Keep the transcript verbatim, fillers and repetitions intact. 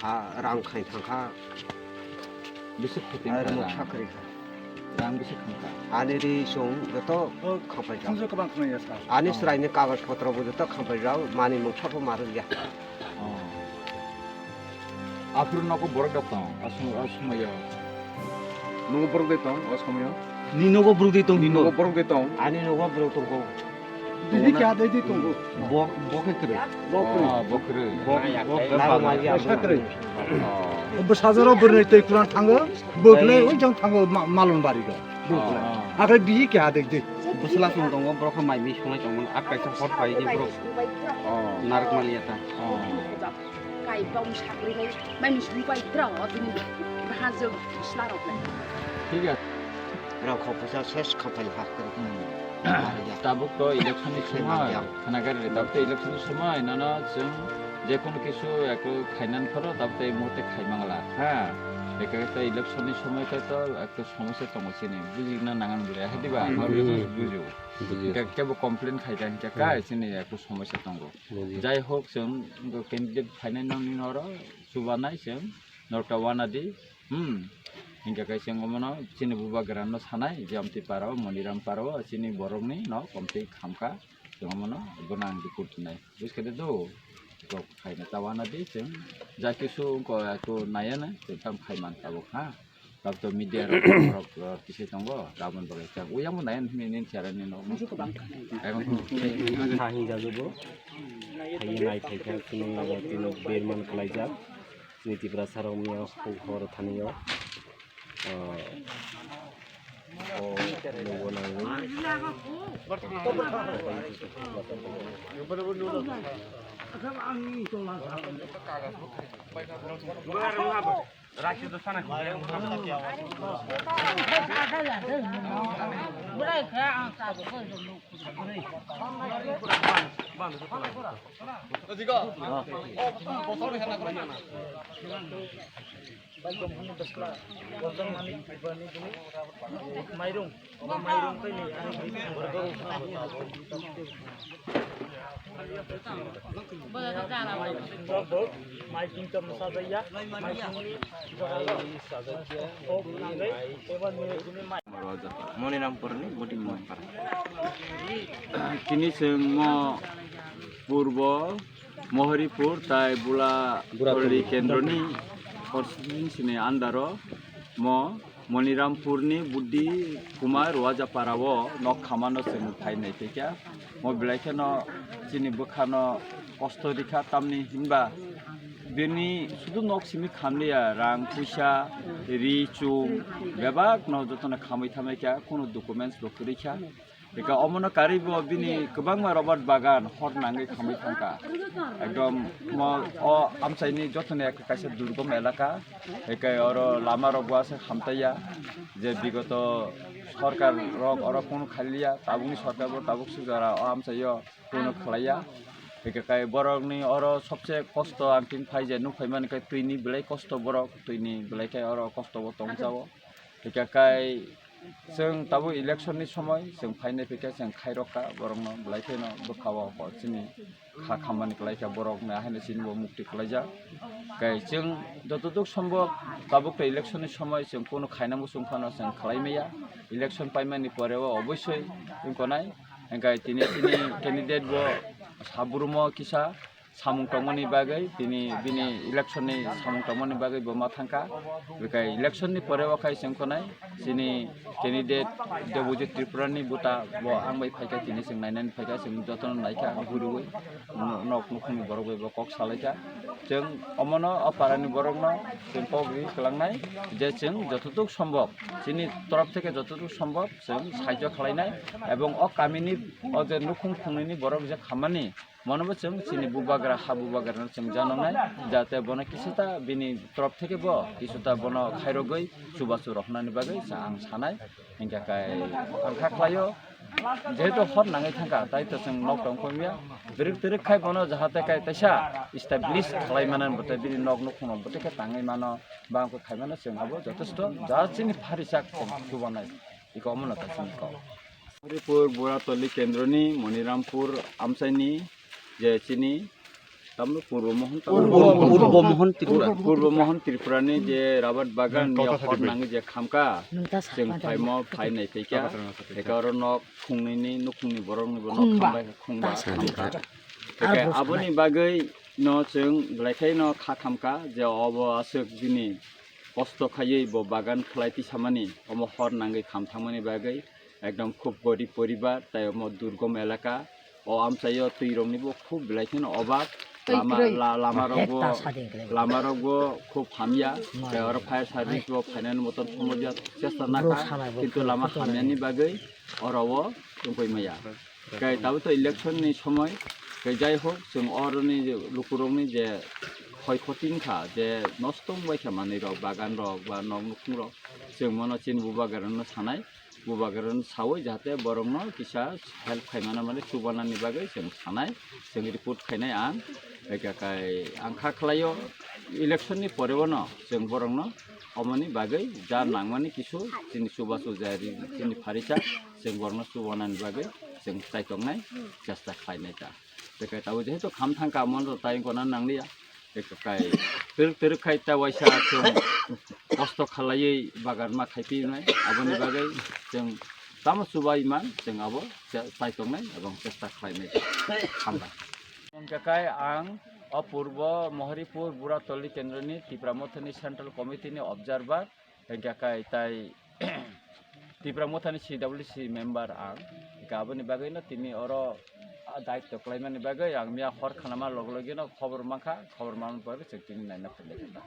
Ah, rang khai thangkha. Bisi khuti ah, kha rang. Sakri kha. Rang bisi khangkha. Ani ri song joto khapai kha. Khunju kwbang khwnai ya sa. Ani srai ni kagoj potro bo joto khapai rao, mani mung sapo marwk ya. Oh. Aphuru nogo borok da tong, asum-, asumayo. Nogo borok da tong, asumaya. Ni nogo borok da tong, ni nogo borok da tong. Ani nogo borok tong ko. Bihi kya dai di tongo? Bo, bo khe kwrwi. Bo kwrwi. Ah, bo kwrwi. Bo, bo, bo, naro mali ang. Sa kwrwi. Oh. Bo sajaro bwrwi tei kuran thango, bo khle oi jang thango ma-, malon bari go. Bo khle. Oh. Akhe bihi kya dai di. Bwsla song tongo, borok khe mai mi songnai tongo, ak kaisa hot pai di borok. Oh. Narwk mali ya ta. Oh. Kai bong sakri nai, mai mi sung pai tra o tini. Bahar jeng sla rok nai. Thik ase. Rang khopsa ses khapai ha. Hmm. Tabuk to election ni somoi, khwnagar re, tabuk to election ni somoi, nono chwng je kono kisu ekto khainan pharo, tabuk to ei muhurte khai mangla, ha? Eke to election ni somoi khe to ekto somosya tongo chini, bujina nangan bwle, hai diba? Hmm. Ang bujio. Bujio. Ke-, kebo complain khai kha, hinkhe kai chini ekto somosya tongo. Bujio. Jai hok, chwng candidate phainai nokni noro chubanai chwng norta wanadi, Hmm. Hingkha khe chwng omono chini bubagrano sanai je amtwi para o, Moniram para o, chini borokni nok amtwi khamkha, chwng omono bono ang record rwnai. Buj khe de do, kok khaina ta wanadi chwng, ja kisu wngkha eko naiya na, chwng tamo khai man tabuk ha. Tabuk to media rok, rok, rok kisi tongo, gabon bagwi chwng. Uyang bo naiya hwnwi nini chara ni nok. Tha hingjago bo. Phaiwi nai phaikha, chini, chini berman khlaijak. Chini Tiprasa rok mia hor thani o. Ah, o, nunggo nangwi. Mairung, mairung khe ni. Moniram purni boti mongkar. Kini chwng mo purbo Mohoripur tai Bula Bula Toli Toli. Kendroni constituency ni under o mo Monirampurni Buddi Kumar Ruajapara o nok khamano chwng phai nai phaikha. Mo belai kheno chini bwkhano kosto rikha, tamni hinba bini sudu nok simi khamliya, rang puisa, ri chung bebak no jotono khamwi thamwi kha, kunu documents bo kwrwi kha. Eka omono karwi bo bini kwbangma robot bagan hor nangwi khamwi thangkha. Ekdom mo o amchaini jotoni ekha kaisa durgom elaka. Eka oro lama rok bo aswk hamtaiya je bigoto sorkar rok oro kunu khailiya, tabukni sorkar bo tabuk sujara o amchaio kunu khlaiya. Eka kai borokni oro sobse kosto ang tin phai je nuk phaimani khe twini belai kosto borok, twini belai khe oro kosto bo tongchao. Hingkha kai chwng tabuk election ni somoi chwng phainai phikha chwng khairokha borokno belai kheno bwkhao chini kha khammani kwlaikha borokno haino chini bo mukti kwlaijak. Kai chwng jototok sombok tabuk to election ni somoi chwng kunu khaina muchung phano chwng khlai maya. Election paimani pore o oboisoi wngkha nai. Hingkha tini chini candidate bo sabrumo kisa samung tongmani bagwi, tini bini election ni samung tongmani bagwi bo ma thangkha. Bekai election ni pore o khai chwng khonai chini candidate Debojit Tripura ni buta bo ang bai phaikha, tini chwng nainani phaikha, chwng jotono naikha guriwi nok nukhungni borok bai bo kok salaikha. Chwng omono o parani borokno chwng kok ri kwlangnai je chwng jototok sombok chini torof theke jototok sombok chwng sahajyo khlainai ebong o kamini o je nukhung khungnwini borok je khammani Mono bo chwng chini bubagra, ha bubagrano chwng janoknai, jate bono kisuta bini torof theke bo kisuta bono khairogwi chubachu rohornani bagwi sa-, ang sanai. Hingkha kai ang kha khlaio, jehetu hor nangwi thangkha, tai to chwng nok tong phobya. Bwrwk twrwk khai bono jahate kai taisa establish khlai mano, bwtwi bini nok nukhungno bwtwi khe tangwi mano, bangkhe khai mano, chwng abo jotosto ja chini pharisak chwng chubanai. Iko omono ta chini kok. Haripur Buratoli kendroni Monirampur amchaini je chini Tamno Purbo Mohon, Purbo, Purbo Mohon Tripura. Purbo Mohon Tripura ni je rabat bagan ni hor nangwi je khamka, chwng phaimo phai nai phaikha, eka oro nok khungnwi ni nukhungni borok ni bo nok khambai khungba khamka. Eka aboni bagwi no chwng belai khai no kha khamka je obo aswk bini kosto khaiwi bo bagan khlai tisamani, omo hor nangwi kham thangmani bagwi ekdom khub gorib poribar, tai omo durgom elaka. O amchaio twirokni bo khub belai kheno obab. Lama, la-, lamarok bo, lamarok bo khub hamya. Tai oro fire service bo phainani motom somorjak chesta nakha, kintu lama hamyani bagwi oro o tongwi maya. Kai tabuk to election ni somoi, kai jai hok, chwng oroni je lukurokni je khoi khoti wngkha, je nosto wngbai kha manwi rok, bagan rok ba nok nukhung rok, chwng mono chini bubagrano sanai, bubagrano sawi jahate borokno kisa help khaimana mani chubanani bagwi chwng sanai, chwng report khainai ang. Eka kai ang kha khlaio, election ni pore bono chwng borokno omoni bagwi ja nangmani kisu chini chubachu jari chini pharisa chwng borokno chubanani bagwi chwng chaitongnai chesta khlainai ta. Eka tabuk jehetu kham thangka mon rok tai gona nangliya. Eka kai twrwk twrwk khai ta waisa chwng kosto khlaiwi bagan ma khai pinai, aboni bagwi chwng tamo chubai man chwng abo chaitongnai ebong chesta khlainai. Hambai. Hingkhe kai ang o Purbo Mohoripur Buratoli Kendroni Tipra Mothani Central Committee ni observer, hingkhe kai tai Tipra Mothani C W C member ang. Hingkhe aboni bagwino tini oro a daityo khlaimani bagwi ang miya hor khanama log logino khobor mankha, khobor manmani bagwi chwng tini naina phailai kha.